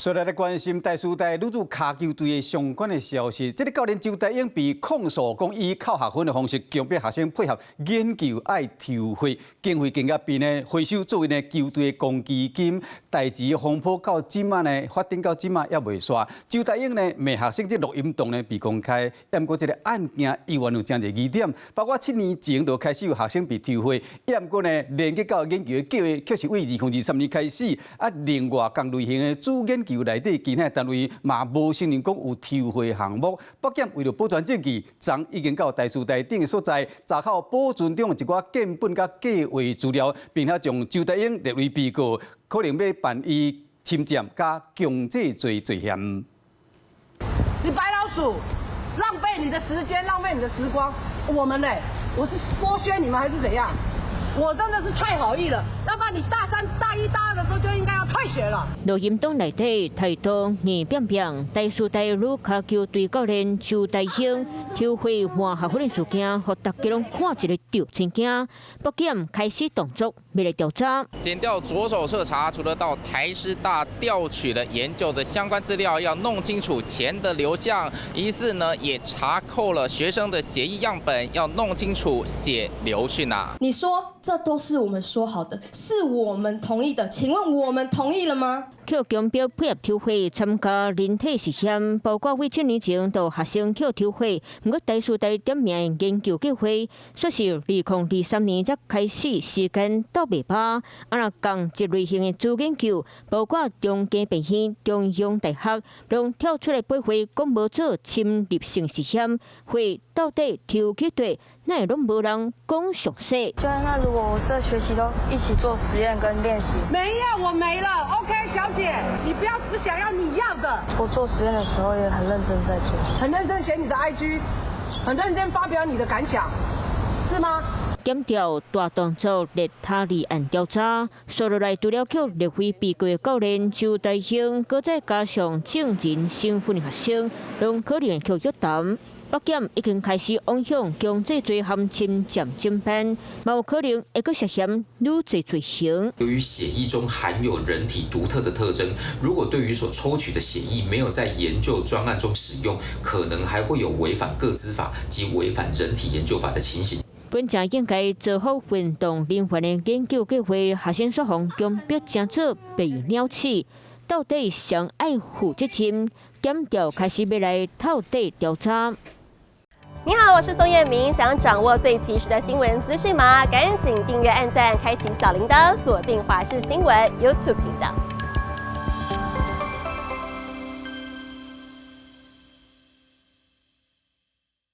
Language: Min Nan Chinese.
所來來關心台師大女子跤球隊的相關的消息。這个教練周大英被控訴，講以扣學分的方式強迫學生配合研究愛抽血，經費更加被呢回收作為呢球隊的公積金。代誌風波到這馬呢發展到這馬猶未煞。周大英呢罵學生這錄音檔呢被公開，毋過這个案件猶原有誠濟疑點，包括7年前就開始有學生被抽血，毋過呢連結到研究的計劃，卻是為2023年開始。啊，另外仝類型的主研究內底其他單位嘛無承認講有抽血項目。北檢為著保全證據，昨已經到台師大等的所在查扣保存中的一寡建本佮計劃資料，並且將周大英列為被告，可能欲判伊侵佔佮強制罪罪嫌。你白老鼠，浪費你的時間，浪費你的時光。我們呢？我是剝削你們還是怎樣？我真的是太好意了，要不然你大三、大一、大二的時候就應該要退學了。錄音檔內底態度硬拚拚，台師大女跤球隊教練周大興抽血換學分的事件，予大家攏看一个著清驚。北檢開始動作，欲來調查。檢調着手徹查，除了到台師大調取了研究的相關資料，要弄清楚錢的流向，疑似呢也查扣了學生的血液樣本，要弄清楚血流去哪。你說這都是我們說好的，是我們同意的，請問我們同意了嗎？予強迫配合抽血參加人體實驗，包括為7年前就學生予抽血，毋過台師大點名研究計劃，說是2023年才開始，時間倒袂歹。啊，若仝一類型的主研究，包括中興病院、中央大學，攏跳出來駁回，講無做侵入性實驗，血到底抽去佗，哪會攏無人講詳細？教練，那如果我這學期都一起做實驗跟練習，沒有，我沒了。OK，小姐，你不要只想要你要的。我做實驗的時候也很認真在做，很認真寫你的 IG，很認真發表你的感想，是嗎？檢調大動作列他立案調查，紲落來除了予列為被告的教練周大興，閣再加上證人身份的學生，攏可能會予約談。北檢已經開始往向強制罪和侵佔偵辦，嘛有可能會閣涉嫌累濟罪行。由於血液中含有人體獨特的特徵，如果對於所抽取的血液沒有在研究專案中使用，可能還會有違反個資法及違反人體研究法的情形。本正應該造福運動人員的研究計劃，學生煞予強迫成做白鳥鼠，到底誰愛負責任？檢調開始欲來透底調查。你好，我是宋燕明，想掌握最及時的新聞資訊嗎？趕緊訂閱、按讚、開啟小鈴鐺，鎖定華視新聞 YouTube 頻道。